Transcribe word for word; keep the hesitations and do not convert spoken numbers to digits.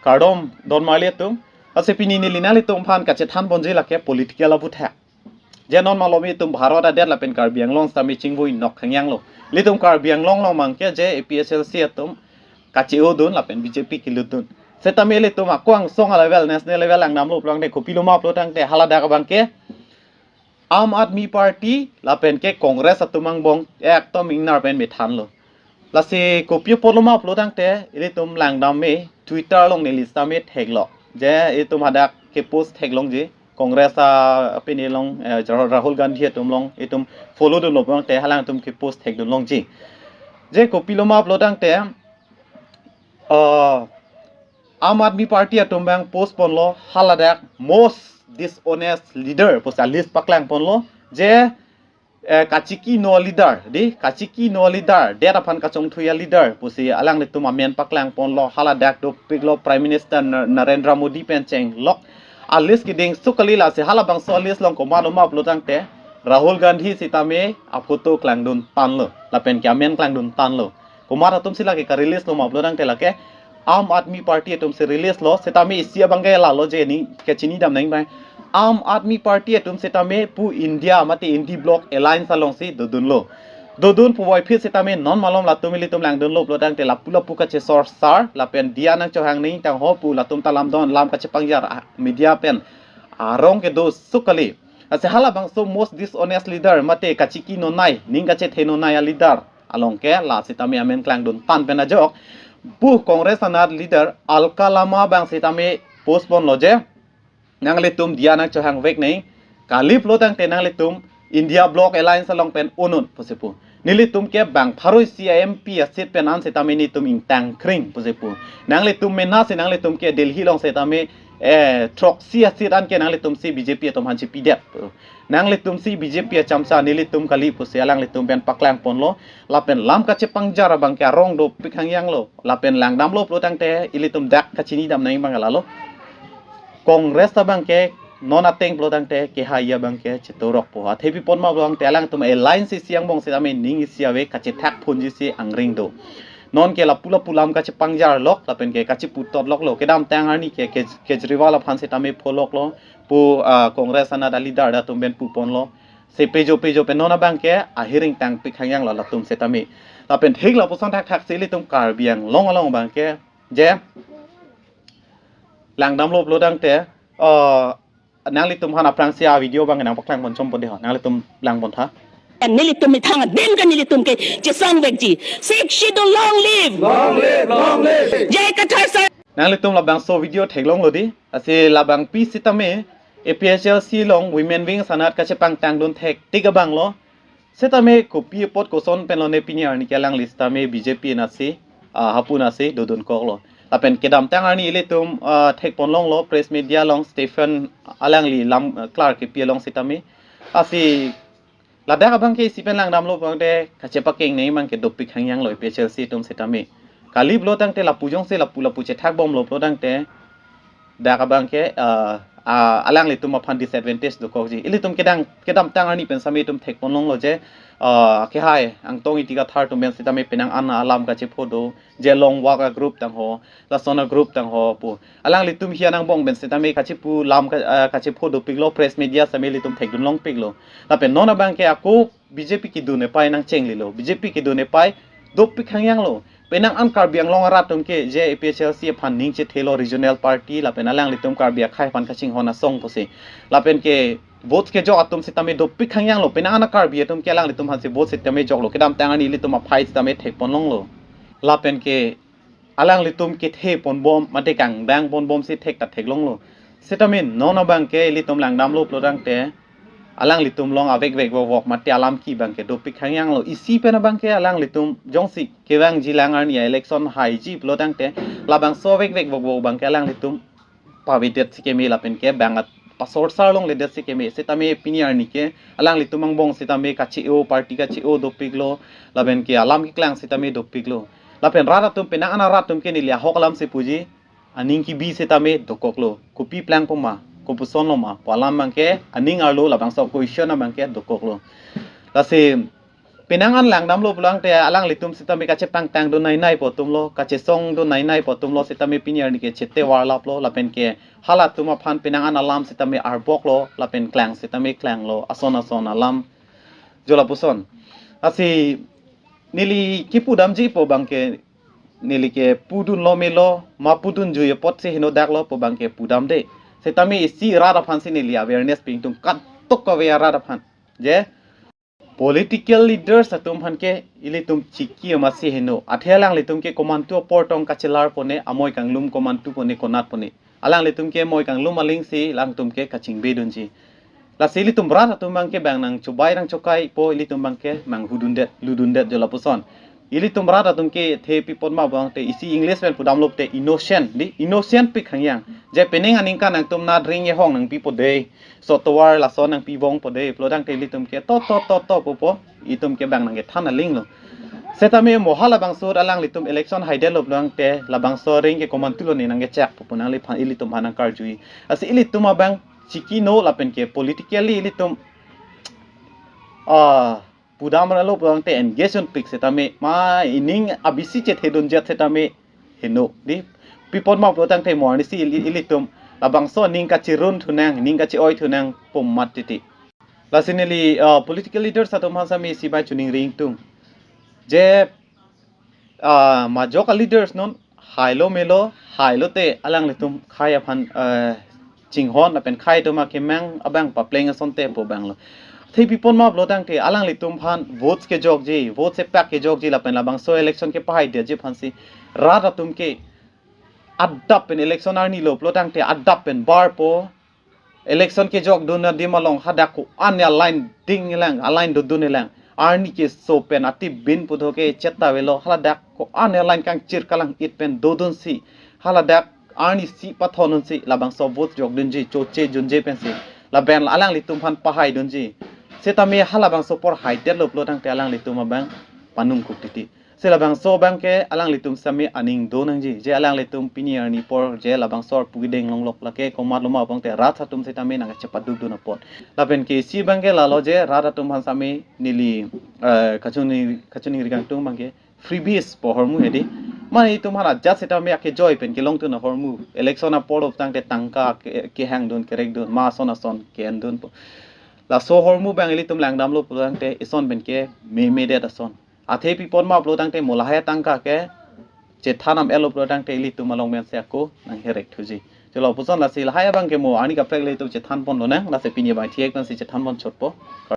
Kardom don marli atum. Lasi pini neli nanglitum aphan kachethan ponji lake political aputhak. Je non malom itum Bharat adet lapen Karbi Anglong sitame chingvoi nok khangyang lo. Ilitum Karbi Anglong along abangke je A P H L C atum kache-odun lapen B J P kelutdun. Sitame ilitum ako angsong a level, national level langdamlo pulo tangte, kopilo ma pulo tangte, haladak abangke Aam Aadmi Party lapen ke Congress atum angbong ekdom ingnar pen methanlo. Lasi kopi apotlo ma pulo tangte, ilitum langdam me Twitter along neli sitame theklong. Je itum hadak ke post theklongji. Congress a pini along, eh, Ra-, Rahul Gandhi atum along itum follow dunlo pulo tangte, halangtum ke post thekdun longji. Je kopilo ma pulo tangte, uh, Aam Aadmi Party atum abang post ponlo, haladak most dishonest leader pusi a-list paklang ponlo. Je, eh, kachiki no leader, di, kachiki no leader, det aphan kachongthui a-leader pusi alanglitum amen paklang ponlo, haladak dopiklo Prime Minister Nar-, Narendra Modi pen chenglok. A-list keding suk kali. Lasi halabangso a-list along komatlo ma pulo tangte, Rahul Gandhi sitame a-photo klangdun tanglo lapen ke amen klangdun tanglo. Komat atumsi lake ka-release lo ma pulo tangte, lake Aam Aadmi Party atumsi release lo. Sitame isi abangke lalo je neli kachinidam nang abang, Aam Aadmi Party atum sitame pu India mate Indi Bloc Alliance alongsi dodunlo. Dodun puvoiphit sitame non malom latum ilitum langdunlo pulo tangte, lapu lapu kachesorsar lapen diya nangchohang nangji tangho pu latum ta lamdon, lam kachepangjir, ah, media pen arong kedo suk kali. Lasi halabangso most dishonest leader mate kachiki nonai, ning kachethe nonai a-leader along ke la sitame amen klangdun tang pen ajok, pu Congress anat leader Alka Lama abang sitame post ponlo je, nanglitum diya nangchohang vek nang, kali pulo tangte nanglitum India Bloc Alliance along pen un'un pusi pu. Nelitum ke bang pharo isi a-M P a-seat pen an sitame nelitum ingtang kring pusi pu. Nanglitum mena si nanglitum ke Delhi along sitame, eh, throksi a-seat an ke nanglitumsi B J P atum aphan chipidet pu. Nanglitumsi B J P achamcha, nelitum kali pusi alanglitum pen paklang ponlo. Lapen lam kachepangjir abangke arong dopik khangyang lo. Lapen langdamlo pulo tangte, ilitum dak kachinidam nang abang lalo, Congress abangke non ateng pulo tangte kehai abangke chetorokpo. Athe pi apot ma pulo tangte, alangtum alliance isi angbong sitame ning isi ave, kachethak phunji si angring do. Non ke lapu lapu lam kachepangjirlok lapen ke kacheputot loklo. Kedamtang arni ke Kej-, Kejriwal aphan sitame pholoklo pu, ah, Congress anat a-leader atum pen pu ponlo. Si pejo pejo pen non abangke ahiring tangpik khangyang lo latum sitame. Lapen thik lapuson thakthak si ilitum Karbi Anglong along abangke je langdamlo pulo tangte, eh, nanglitum aphan aphrangsi a-video abang nangpaklang pon chom pon dei ho, nanglitum lang pon tha. Nelitum methang adim ke nelitum ke chesong vekji. Sixth Schedule long live! Long live, long live! J I Kathar sir! Nanglitum labangso video theklonglo dei. Lasi labangpi sitame A P H L C along women wing anat kachepangtangdun thektik abang lo. Sitame kopi apot koson pen lone pini arni ke alangli sitame B J P anatsi, ah, hapu anatsi dodunkoklo. Lapen kedamtang arni ilitum, ah, thek pon longlo press media along Stephen alangli lam, ah, klar kepi along sitame. Lasi ladak abangke isi pen langdamlo pulo tangte kachepakeng nangji abangke dopik khangyang lo A P H L C atum sitame. Kali pulo tangte lapu jongsi lapu lapu chethak bomlo pulo tangte dak abangke, ah, ah, alanglitum aphan disadvantage dokokji. Ilitum kedang, kedamtang arni pen sitame itum thek pon longlo je, ah, kehai Angtong Ingti Kathar atum pen sitame penang an alam kachepho do, je Long Walk a-group tangho, lason a-group tangho pu. Alanglitum hian angbong pen sitame kachepu lam ka, ah, kachepho dopiklo, press media sitame ilitum thekdun longpiklo. Lapen non abangke ako B J P kedun epai nangchenglilo. B J P kedun epai dopik khangyang lo. Penang an Karbi Anglong arat atum ke je A P H L C aphan ning chethelo regional party lapen alanglitum Karbi akhei aphan kachinghon asong pusi. Lapen ke vote kejok atum sitame dopik khangyang lo. Penang an Karbi atum ke alanglitum aphansi vote sitame joklo. Kedamtang arni ilitum aphai sitame thek pon longlo. Lapen ke alanglitum kethe pon bom, mate kangdang pon bomsi thek ta theklonglo. Sitame non abangke ilitum langdamlo pulo tangte alanglitum along avek vek vok vok mate alam ke abangke dopik khangyang lo. Isi pen abangke alanglitum jongsi kevangji lang arni a-election haiji pulo tangte labangso avek vek vok vok abangke alanglitum pavedetsi keme lapen ke bang at pasorsar longledetsi keme. Sitame pini arni ke alanglitum angbong sitame kache-o, party kache-o dopiklo, lapen ke alam keklang sitame dopiklo. Lapen rat atum, penang an arat atum ke neli ahok alamsi puji, aning kebi sitame dokoklo. Kopi plangpo ma, kopuson lo ma pu alam abangke aning arlo labangso question abangke dokoklo. Lasi Penang an langdamlo pulang te alanglitum sitame kachepangtang do nai nai po atumlo, kachesong do nai nai po atumlo sitame pini arni ke chete warlaplo lapen ke halatum aphan penang an alam sitame arboklo lapen klang sitame klanglo ason ason alam jo lapuson. Lasi neli kipudamji po abang ke neli ke pudunlo melo ma pudunjui apotsi henodaklo po abang ke pudamde. Sitame isi rat aphansi neli awareness pingtung katok kave arat aphan. Je political leaders atum aphan ke ilitum chiki amatsi heno. Athe alanglitum ke komantu apor tong kachelar pone, amoi kanglum komantu pone, konat pone. Alanglitum ke moi kanglum alingsi alangtum ke kachingbedunji. Lasi ilitum rat atum abang ke bang nangchobai nangchokai po ilitum abang ke manghudundet, ludundet jo lapuson. Ilitum rat atum ke the pipot ma abang te isi English pen pudamlo te innocent, di innocent pik hangyang. Je penang aningkan nangtum nat ring ehong nangpipo de, so tovar lason nangpibong po de, pulotangte ilitum ke to to to to pupo, itum ke bang nangkethan alinglo. Sitame mo halabangso alanglitum election haidetlo pulotangte labangso ring ke komantulo ne nangkechak pupo nangliphan ilitum aphan nangkarjui. Lasi ilitum abang chikino lapen ke politically ilitum ah pudam ralo pulotangte engage unpik sitame ma ining abisi chethedunjet sitame heno, di pipot ma pulotangte mo arnisi ili- ilitum labangso ning kachirun thunang, ning kachi-oi thunang pu amat titi. Lasi neli ah, political leaders atum aphan sitame isi bai choningri ingtung. Je ah, majok a leaders non hailo melo, hailo te alanglitum khei aphan ah, chinghon lapen khei atum akemang abang papleng asonte po abanglo. Athe pipot ma pulotangte alanglitum aphan votes kejokji, votes epak kejokji lapen labangso election kepahaidetji aphansi rat atum ke adap pen election arnilo pulotangte adap pen barpo, election kejokdun adim along hadak ko-an aline dinglang, aline dodunlang. Arni keso pen atibin pudo ke chetavelo, haladak ko-an aline kangchir kalang-it pen dodunsi haladak arnisi pathondunsi labangso vote jokdunji, chochejunji pensi lapen alanglitum aphan pahaidunji. Sitame halabangso apor haidetlo pulotangte alanglitum abang panungkuk titi. Si labangso abang ke alanglitum sitame aning donangji. Je alanglitum pini arni apor je labangso arpu kedeng longlok lake komatlo ma abang te rat atum sitame nangkachepadukdun apot. Lapen ke isi abang ke lalo je rat atum aphan sitame neli eh, kachoningri kachoningri kangtung abang ke freebies pu ahormu hedi. Mane itum aphan ajat sitame akejoi pen kelongdun ahormu. Election apor pulotangte tangka ke- kehangdun kerekdun ma ason ason ke-endun po. Laso ahormu abang ilitum langdamlo pulotangte ison pen ke memedet ason. Athe pipot ma pulotangte mo lahai atangka ke chethan am-etlo pulotangte ilitum along mense ako nangherek thuji. Jo lapuson lasi lahai abang ke mo arni kaprek le itum chethan ponlonang, lasi pini abang thik pensi chethan pon chotpo.